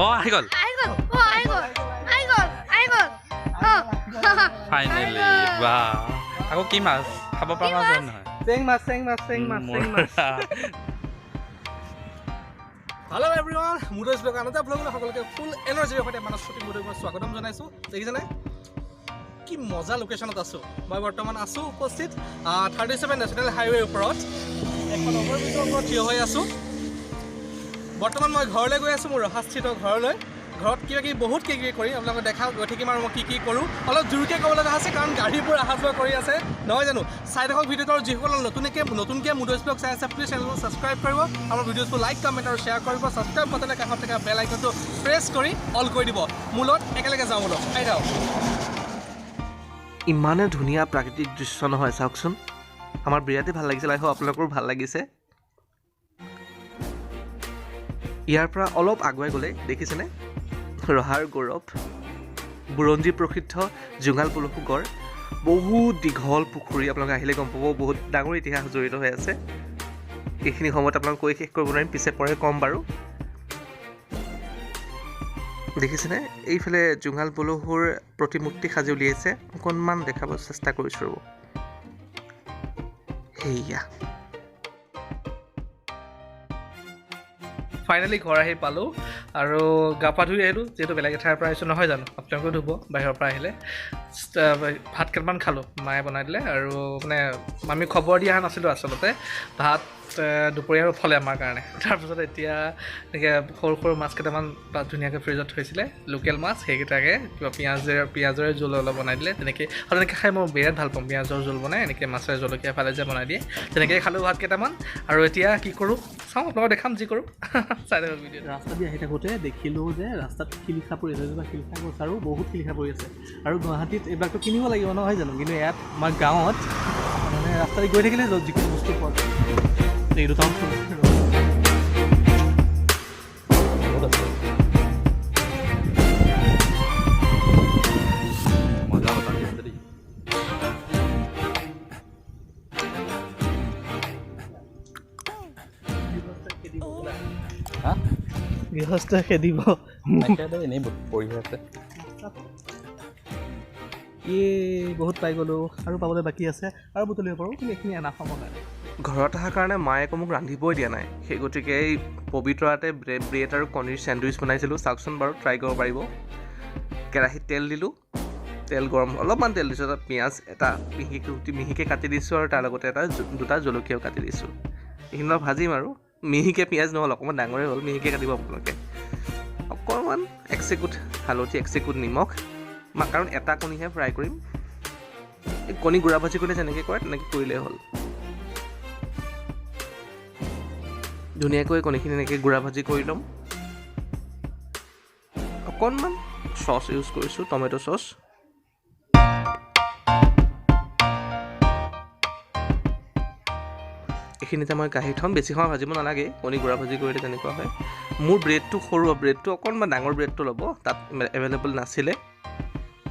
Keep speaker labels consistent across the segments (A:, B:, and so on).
A: অঁ, আহি গ'ল। ফাইনেলি বা, আকৌ কি মাছ খাব পৰা মাছ হয় নহয়?
B: চেং মাছ, চেং মাছ, চেং মাছ, চেং মাছ। হেল্ল' এভৰিৱান, মুদৈজ ব্লগ আন এটা ব্লগলৈ সকলোকে ফুল এনাৰ্জিৰ সৈতে মানসপতি মুদৈক মই স্বাগতম জনাইছোঁ। দেখিছেনে কি মজা লোকেশ্যনত আছোঁ মই। বৰ্তমান আছোঁ উপস্থিত 37 নেশ্যনেল হাইৱেৰ ওপৰত এখন অভাৰব্ৰিজৰ ওপৰত থিয় হৈ আছোঁ। বৰ্তমান মই ঘৰলৈ গৈ আছোঁ, মোৰ ৰহাস্থিত ঘৰলৈ। ঘৰত কিবা কিবি বহুত কিবা কিবি কৰি আপোনালোকক দেখাওঁ, গৈ থাকিম আৰু মই কি কি কৰোঁ। অলপ জোৰকৈ ক'ব লগা হৈছে কাৰণ গাড়ীবোৰ অহা যোৱা কৰি আছে নহয় জানো। চাই থাকক ভিডিঅ'টো। আৰু যিসকল নতুনকৈ মুদৈজ ব্লগ চাই আছে, প্লিজ চেনেলটো ছাবস্ক্ৰাইব কৰিব, আমাৰ ভিডিঅ'ছবোৰ লাইক, কমেণ্ট আৰু শ্বেয়াৰ কৰিব। ছাবস্ক্ৰাইব বাটনৰ কাষত থকা বেল আইকনটো প্ৰেছ কৰি অল কৰি দিব। মোৰ লগত একেলগে যাওঁ ব'লক, আহি যাওঁ।
C: ইমানে ধুনীয়া প্ৰাকৃতিক দৃশ্য নহয়, চাওকচোন। আমাৰ বিৰাটেই ভাল লাগিছে, আই হোপ আপোনালোকৰো ভাল লাগিছে। ইয়াৰ পৰা অলপ আগুৱাই গ'লে দেখিছেনে ৰহাৰ গৌৰৱ, বুৰঞ্জী প্ৰসিদ্ধ জোঙাল পলসু গড়। বহুত দীঘল পুখুৰী, আপোনালোকে আহিলে গম পাব বহুত ডাঙৰ ইতিহাস জড়িত হৈ আছে। এইখিনি সময়ত আপোনালোক কৈ শেষ কৰিব নোৱাৰিম, পিছে পৰে ক'ম বাৰু। দেখিছেনে এইফালে জোঙাল পলসুৰ প্ৰতিমূৰ্তি সাজি উলিয়াইছে, অকণমান দেখাব চেষ্টা কৰিছোঁ ৰ'ব। সেয়া
B: ফাইনেলি ঘৰ আহি পালোঁ আৰু গা পা ধুই আহিলোঁ, যিহেতু বেলেগ এঠাইৰ পৰা আহিছোঁ নহয় জানো। আপোনালোকেও ধুব বাহিৰৰ পৰা আহিলে। ভাত কেইটামান খালোঁ, মায়ে বনাই দিলে। আৰু মানে আমি খবৰ দি অহা নাছিলোঁ আচলতে, ভাত দুপৰীয়া ফলে আমাৰ কাৰণে। তাৰপিছত এতিয়া এনেকৈ সৰু সৰু মাছ কেইটামান ধুনীয়াকৈ ফ্ৰিজত থৈছিলে, লোকেল মাছ, সেইকেইটাকে কিবা পিঁয়াজৰে জোল অলপ বনাই দিলে তেনেকৈ। আৰু তেনেকৈ খাই মই বিৰাট ভাল পাওঁ, পিঁয়াজৰ জোল বনাই এনেকৈ মাছেৰে জলকীয়া ফালে যে বনাই দিয়ে, তেনেকৈয়ে খালোঁ ভাত কেইটামান। আৰু এতিয়া কি কৰোঁ চাওঁ, আপোনালোকক দেখাম যি কৰোঁ, চাই থাকক ভিডিঅ'টো।
D: ৰাস্তা দি আহি থাকোঁতে দেখিলোঁ যে ৰাস্তাত শিলিখা পৰি আছে, এজোপা শিলিখা গছ আৰু বহুত শিলিখা পৰি আছে। আৰু গুৱাহাটীত এইবিলাকতো কিনিব লাগিব নহয় জানো, কিন্তু ইয়াত আমাৰ গাঁৱত মানে ৰাস্তা দি গৈ থাকিলে য'ত যিকোনো বস্তু পোৱা যায়। এই দুটামান ফুল
A: বহুত আছে, মজা বতাহ দি আছে দেই। হা?
D: গৃহস্থ খেদিব।
A: এনেই পৰি আছে।
D: এই বহুত পাই গ'লোঁ আৰু পাবলৈ বাকী আছে আৰু বুটলিব পাৰোঁ, কিন্তু এইখিনি এনাফ হ'ব কাৰণে।
C: ঘৰত অহাৰ কাৰণে মায়ে আকৌ মোক ৰান্ধিবই দিয়া নাই, সেই গতিকে এই পবিতৰাতে ব্ৰেড আৰু কণীৰ চেণ্ডউইচ বনাইছিলোঁ। চাওকচোন বাৰু, ট্ৰাই কৰিব পাৰিব। কেৰাহীত তেল দিলোঁ, তেল গৰম, অলপমান তেল দিছোঁ, তাত পিঁয়াজ এটা মিহিকৈ কাটি দিছোঁ আৰু তাৰ লগতে এটা দুটা জলকীয়াও কাটি দিছোঁ। এইখিনি অলপ ভাজিম আৰু মিহিকৈ পিঁয়াজ নহ'ল, অকণমান ডাঙৰেই হ'ল, মিহিকৈ কাটিব আপোনালোকে। অকণমান এক চেকুট হালধি, এক চেকুট নিমখ, কাৰণ এটা কণীহে ফ্ৰাই কৰিম। এই কণী গুড়া ভাজি কৰিলে যেনেকৈ কৰে তেনেকৈ কৰিলেই হ'ল। ধুনীয়াকৈ কণীখিনি এনেকৈ গুড়া ভাজি কৰি ল'ম। অকণমান চচ ইউজ কৰিছোঁ, টমেট' চচ। এইখিনিতে মই কাঢ়ি থ'ম, বেছি সময় ভাজিব নালাগে, কণী গুড়া ভাজি কৰিলে তেনেকুৱা হয়। মোৰ ব্ৰেডটো সৰু, ব্ৰেডটো অকণমান ডাঙৰ ব্ৰেডটো ল'ব, তাত এভেইলেবল নাছিলে।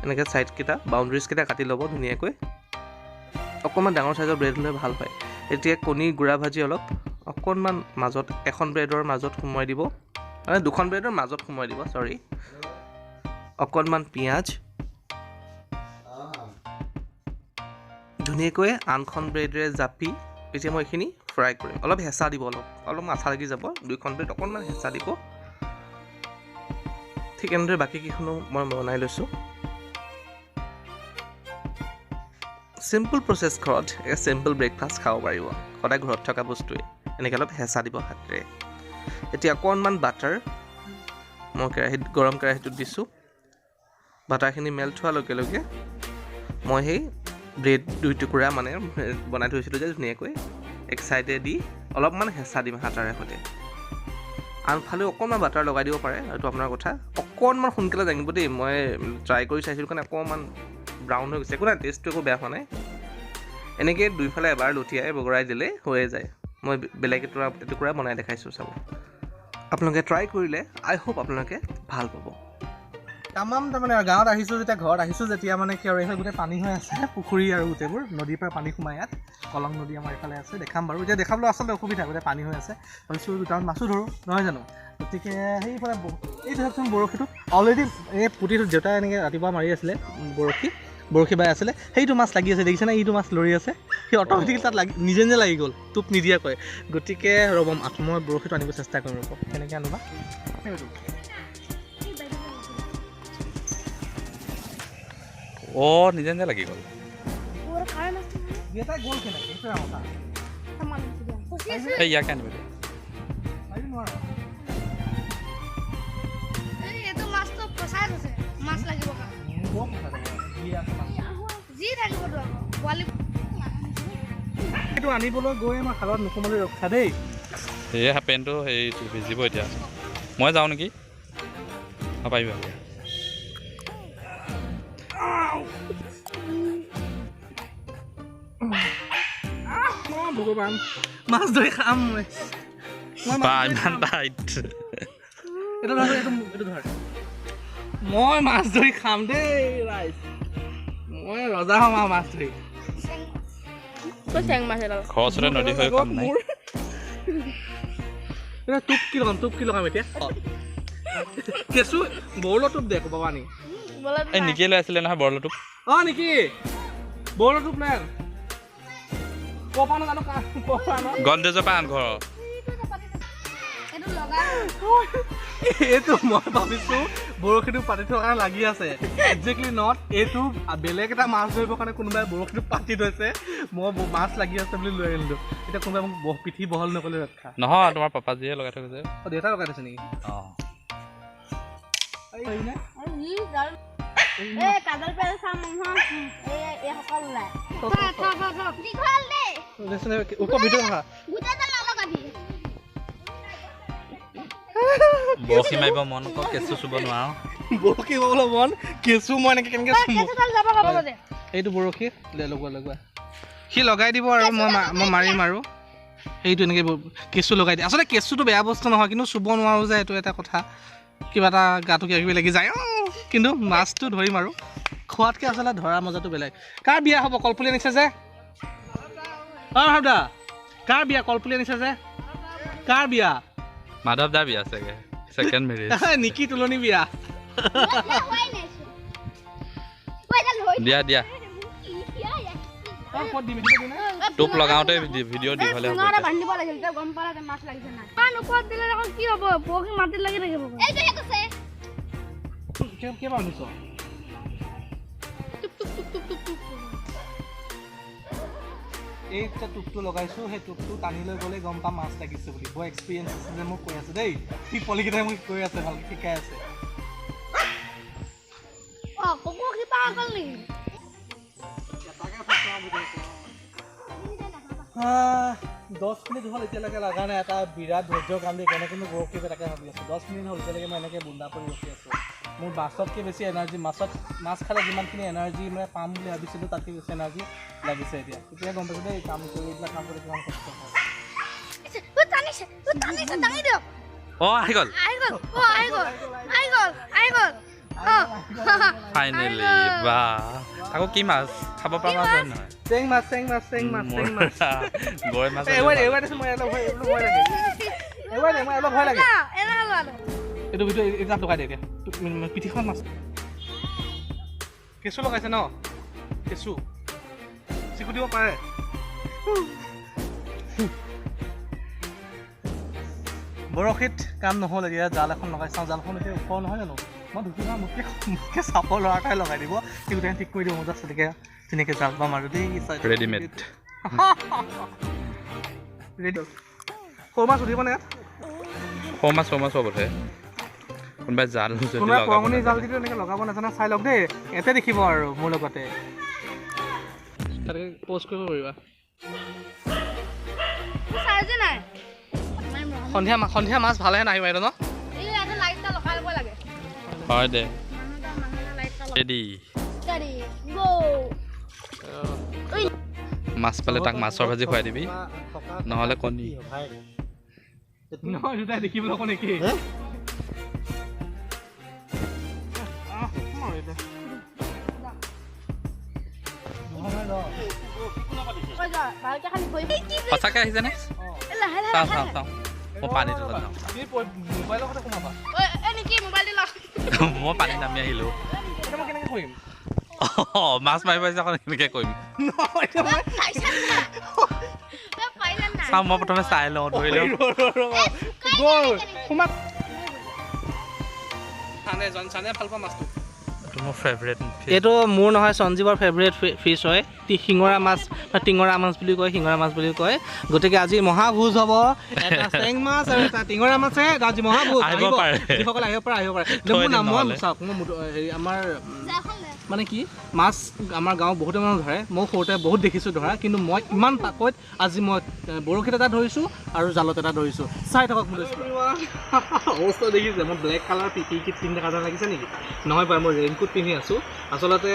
C: এনেকৈ ছাইডকেইটা, বাউণ্ডেৰীজকেইটা কাটি ল'ব ধুনীয়াকৈ। অকণমান ডাঙৰ চাইজৰ ব্ৰেড হ'লে ভাল হয়। এতিয়া কণী গুড়া ভাজি অলপ অকণমান মাজত এখন ব্ৰেডৰ মাজত সোমোৱাই দিব, মানে দুখন ব্ৰেডৰ মাজত সোমোৱাই দিব, চৰি। অকণমান পিঁয়াজ ধুনীয়াকৈ আনখন ব্ৰেডেৰে জাপি এতিয়া মই এইখিনি ফ্ৰাই কৰিম। অলপ হেঁচা দিব, অলপ আঠা লাগি যাব, দুইখন ব্ৰেড অকণমান হেঁচা দিব। ঠিক এনেদৰে বাকী কেইখনো মই বনাই লৈছোঁ। চিম্পল প্ৰচেছ, ঘৰত চিম্পল ব্ৰেকফাষ্ট খাব পাৰিব, সদায় ঘৰত থকা বস্তুৱে। এনেকৈ অলপ হেঁচা দিব হাতেৰে। এতিয়া অকণমান বাটাৰ মই কেৰাহীত, গৰম কেৰাহীটোত দিছোঁ। বাটাৰখিনি মেল্ট হোৱাৰ লগে লগে মই সেই ব্ৰেড দুই টুকুৰা মানে বনাই থৈছিলোঁ যে ধুনীয়াকৈ, এক চাইডে দি অলপমান হেঁচা দিম হাতাৰে সৈতে। আনফালেও অকণমান বাটাৰ লগাই দিব পাৰে, এইটো আপোনাৰ কথা। অকণমান সোনকালে জানিব দেই, মই ট্ৰাই কৰি চাইছিলোঁ কাৰণে অকণমান ব্ৰাউন হৈ গৈছে, একো নাই, টেষ্টটো একো বেয়া হোৱা নাই। এনেকৈ দুইফালে এবাৰ লুটিয়াই বগৰাই দিলে হৈয়ে যায়। মই বেলেগ এটুকুৰা বনাই দেখাইছোঁ, চাব। আপোনালোকে ট্ৰাই কৰিলে আই হোপ আপোনালোকে ভাল পাব।
B: তামাম তাৰমানে গাঁৱত আহিছোঁ যেতিয়া, ঘৰত আহিছোঁ যেতিয়া, মানে কি আৰু এইফালে গোটেই পানী হৈ আছে, পুখুৰী আৰু গোটেইবোৰ নদীৰ পৰা পানী সোমাই ইয়াত। কলং নদী আমাৰ এইফালে আছে, দেখাম বাৰু। এতিয়া দেখাবলৈ আচলতে অসুবিধা, গোটেই পানী হৈ আছে। ভাবিছোঁ দুটামান মাছো ধৰোঁ নহয় জানো।
D: গতিকে সেইফালে এই ধৰকচোন বৰশীটো অলৰেডি এই পুতিটো দেউতাই এনেকৈ ৰাতিপুৱা মাৰি আছিলে, বৰশী বৰশী বাই আছিলে, সেইটো মাছ লাগি আছে, দেখিছেনে? এইটো মাছ লৰি আছে, সি অট'মেটিক তাত লাগি নিজে নিজে লাগি গ'ল, টোপ নিদিয়াকৈ। গতিকে ৰ'ব, মই বৰশীটো আনিব চেষ্টা কৰিম, ৰ'ব। কেনেকৈ আনোবা?
A: অ' নিজে নিজে লাগি গ'ল।
D: দেউতাই গ'ল কেনেকৈ? সেইটোৱে কথা।
A: এই ইয়াকে আনিব দে।
D: নোৱাৰো।
E: এইটো মাছটো ফচাই থৈছে, মাছ লাগিব কাৰণে। যি থাকিবতো আকৌ পোৱালি।
D: এইটো আনিবলৈ গৈ মই খালত নোসোমালৈ ৰক্ষা দেই।
A: সেয়ে পেণ্টটো হেৰি ভিজিব এতিয়া। মই যাওঁ নেকি? অঁ, পাৰিবা।
D: ভগৱান, মাছ ধৰি খাম মই।
A: ইমান টাইট।
D: এইটো ধৰ, এইটো ধৰ। মই মাছ ধৰি খাম দেই ৰাইজ, মই ৰজা হ'ম আৰু মাছ ধৰি।
A: ঘৰৰ ওচৰতে নদী হৈ কাম নাই।
D: টোপ কি লগাম? টোপ কি লগাম এতিয়া? কেঁচু বৰলৰ টোপ দে ক'ব আনি।
A: এই নিকিয়ে লৈ আছিলে নহয় বৰলৰ টোপ।
D: অঁ, নেকি বৰলৰ টোপ লৈ আন। ক'ৰ পৰা নাজানো, ক'ৰ পৰা আন?
A: গডৰেজৰ পৰা আন ঘৰৰ।
D: এইটো মই ভাবিছোঁ বৰশীটো পাতি থোৱাৰ কাৰণে লাগি আছে, একজেক্টলি not. এইটো বেলেগ এটা মাছ ধৰিবৰ কাৰণে কোনোবাই বৰশীটো পাতি থৈছে, মই মাছ লাগি আছে বুলি লৈ আনিলোঁ। এতিয়া কোনোবাই মোক পিঠি বহল নকৰিলে ৰক্ষা।
A: নহয়, তোমাৰ পাপাজীয়ে লগাই থৈ গৈছে।
D: অঁ, দেউতাই লগাই থৈছে নেকি?
A: অঁ। বৰশী মাৰিব মন, আকৌ কেঁচু চুব নোৱাৰো।
D: বৰশী মাৰিবলৈ মন, কেঁচু মই এনেকৈ কেনেকৈ চুম? এইটো বৰশী লগোৱা লগোৱা, সি লগাই দিব আৰু মই মাৰিম আৰু। সেইটো এনেকৈ কেঁচু লগাই দিয়ে। আচলতে কেঁচুটো বেয়া বস্তু নহয়, কিন্তু চুব নোৱাৰোঁ যে, এইটো এটা কথা। কিবা এটা গাটো কিবা কিবি লাগি যায়। কিন্তু মাছটো ধৰিম আৰু, খোৱাতকৈ আচলতে ধৰা মজাটো বেলেগ। কাৰ বিয়া হ'ব? কলপুলি আনিছে যে। অঁ মাধৱ দা, কাৰ বিয়া? কলপুলি আনিছে যে, কাৰ বিয়া?
A: মাধৱ দাৰ বিয়া চাগে, ছেকেণ্ড মেৰেজ।
D: নিকি তুলনি বিয়া।
A: দিয়া দিয়া, টোপ লগাওঁতে ভিডিঅ' দীঘলে হ'ব।
D: এই টোপটো লগাইছোঁ, সেই টোপটো টানি লৈ গ'লে গম পাম মাছ লাগিছে বুলি। বৰ এক্সপিৰিয়েঞ্চ আছে যে মোক কৈ আছে দেই, সি পোৱালিকেইটাই মোক কৈ আছে, ভালকৈ শিকাই আছে। 10 মিনিট হ'ল, এতিয়ালৈকে লগা নাই। এটা বিৰাট ধৈৰ্যৰ কাম দেই, কেনেকৈনো বৰশী তাকে ভাবি আছোঁ। 10 মিনিট হ'ল, এতিয়ালৈকে মই এনেকৈ বোন্দা পৰি ৰখি আছোঁ। মোৰ মাছতকৈ বেছি এনাৰ্জি, মাছত মাছ খালে যিমানখিনি এনাৰ্জি মানে পাম বুলি ভাবিছিলোঁ, তাতকৈ বেছি এনাৰ্জি লাগিছে এতিয়া। এতিয়া গম পাইছোঁ দেই, কাম কৰি এইবিলাক কাম কৰি কিমান কষ্ট হয়।
A: অঁ, আহি গ'ল। ফাইনেলি বা, আকৌ কি মাছ খাব পৰা মাছ হয় নহয়?
D: চেং মাছ, চেং মাছ, চেং মাছ, চেং মাছ।
A: গৰৈ মাছ।
D: এৰুৱাই দে, এৰুৱাই দেচোন, মই অলপ ভয়, অলপ ভয় লাগে। এৰুৱাই দে, মই অলপ ভয় লাগে। এইটো ভিডিঅ' তাত লগাই দে এতিয়া। পিঠিখন মাছ কেঁচু লগাইছে ন? কেঁচু চিকু দিব পাৰে। বৰশীত কাম নহ'ল, এতিয়া জাল এখন লগাই চাওঁ। জালখন এতিয়া ওখ নহয় জানো? মই ঢুকি যাওঁ, মোতকৈ চাপৰ ল'ৰা এটাই লগাই দিব, সি গোটেই ঠিক কৰি দিব। মজা তেনেকৈ ধুনীয়াকৈ জাল পাম আৰু দেই।
A: ৰেডিমেড।
D: ৰেডি। সৰু মাছ উঠিবনে ইয়াত?
A: সৰু মাছ, সৰু মাছ হ'ব বোধহয়। কোনোবাই জাল যদি
D: কোনোবাই
A: লগাব
D: পৰঙণি জাল দিলে এনেকৈ লগাব নাজানা, চাই লওক দেই, ইয়াতে দেখিব আৰু মোৰ লগতে তাতে প'ষ্ট কৰিব পাৰিবা।
E: চাৰ্জে নাই।
D: সন্ধিয়া মাছ ভালেহে নাহিব এইটো ন?
E: এই ইয়াতে লাইট এটা লগাই ল'ব লাগে।
A: হয় দে।
E: মানুহ এটা লাইট এটা লগাই।
A: ৰেডি।
E: Ready, go.
A: মাছ পালে তাক মাছৰ ভাজি খুৱাই দিবি, নহ'লে কণী।
D: নহয়, দুটাই দেখিবলৈ অকণ একেই।
E: ঐ যা, ভালকে খালি ভৰি
A: সঁচাকৈ আহিছেনে?
E: এই লাহে লাহে।
A: চাওঁ চাওঁ চাওঁ। মই পানী তলত যাওঁ।
B: তুমি মোবাইলৰ কথা সোমাবা।
E: ঐ, এই নেকি মোবাইলটো ল।
A: মই পানীত নামি আহিলোঁ।
B: এতিয়া মই কেনেকৈ কৰিম?
A: অঁ, মাছ মাৰি পাইছে আকৌ, কেনেকৈ কৰিম?
B: নহয়, এতিয়া মই
E: পাইছা নাই? তই পাৰিলা নাই?
A: চাওঁ, মই প্ৰথমে চাই লওঁ, ধৰি লওঁ।
B: গ'ল, সোমা। চানে চানে ভাল পোৱা মাছটো।
A: এইটো মোৰ ফেভৰেট।
C: এইটো মোৰ নহয়, সঞ্জীৱৰ ফেভৰেট ফিছ হয়। শিঙৰা মাছ বা টিঙৰা মাছ বুলি কয়, শিঙৰা মাছ বুলি কয়। গতিকে আজি মহাভোজ হ'ব। এটা চেং মাছ আৰু এটা টিঙৰা মাছে আজি মহাভোজ।
A: আহিব পাৰে।
C: যিসকল আহিব পাৰে, আহিব পাৰে।
A: থৈ
C: মোৰ
A: দিম
C: নাম মই
A: নহ'লে।
C: চাওক, মই হেৰি আমাৰ
E: জালখন দে।
C: মানে কি মাছ আমাৰ গাঁৱত বহুতে মানুহ ধৰে। মই সৰুতে বহুত দেখিছোঁ ধৰা, কিন্তু মই ইমান পাকৈত আজি মই বৰশীত এটা ধৰিছোঁ আৰু জালত এটা ধৰিছোঁ। চাই থাকক মোৰ
B: অৱস্থা দেখিছে। মই ব্লেক কালাৰ পিপি কিট পিন্ধি থকা যেন লাগিছে নেকি? নহয় বাৰু, মই ৰেইনকোট পিন্ধি আছোঁ। আচলতে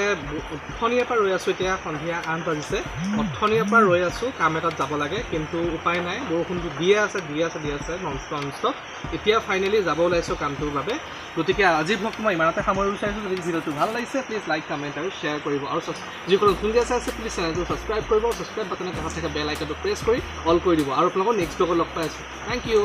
B: অথনিৰে পৰা ৰৈ আছোঁ। এতিয়া সন্ধিয়া 8 বাজিছে। অথনিৰে পৰা ৰৈ আছোঁ, কাম এটাত যাব লাগে, কিন্তু উপায় নাই। বৰষুণটো দিয়ে আছে, দিয়ে আছে, দিয়ে আছে, নন ষ্টপ, নন ষ্টপ। এতিয়া ফাইনেলি যাব ওলাইছোঁ কামটোৰ বাবে। গতিকে আজিৰ ব্লগটো মই ইমানতে সামৰিব বিচাৰিছোঁ। যদি ভিডিঅ'টো ভাল লাগিছে, প্লিজ লাইক, কমেণ্ট আৰু শ্বেয়াৰ কৰিব। আৰু যিসকল নতুনকৈ চাই আছে, প্লিজ চেনেলটো ছাবস্ক্ৰাইব কৰিব। ছাবস্ক্ৰাইব বাটনৰ কাষত থকা বেল আইকনটো প্ৰেছ কৰি অল কৰি দিব। আৰু আপোনালোকক নেক্সট ব্লগত লগ পাই আছোঁ। Thank U.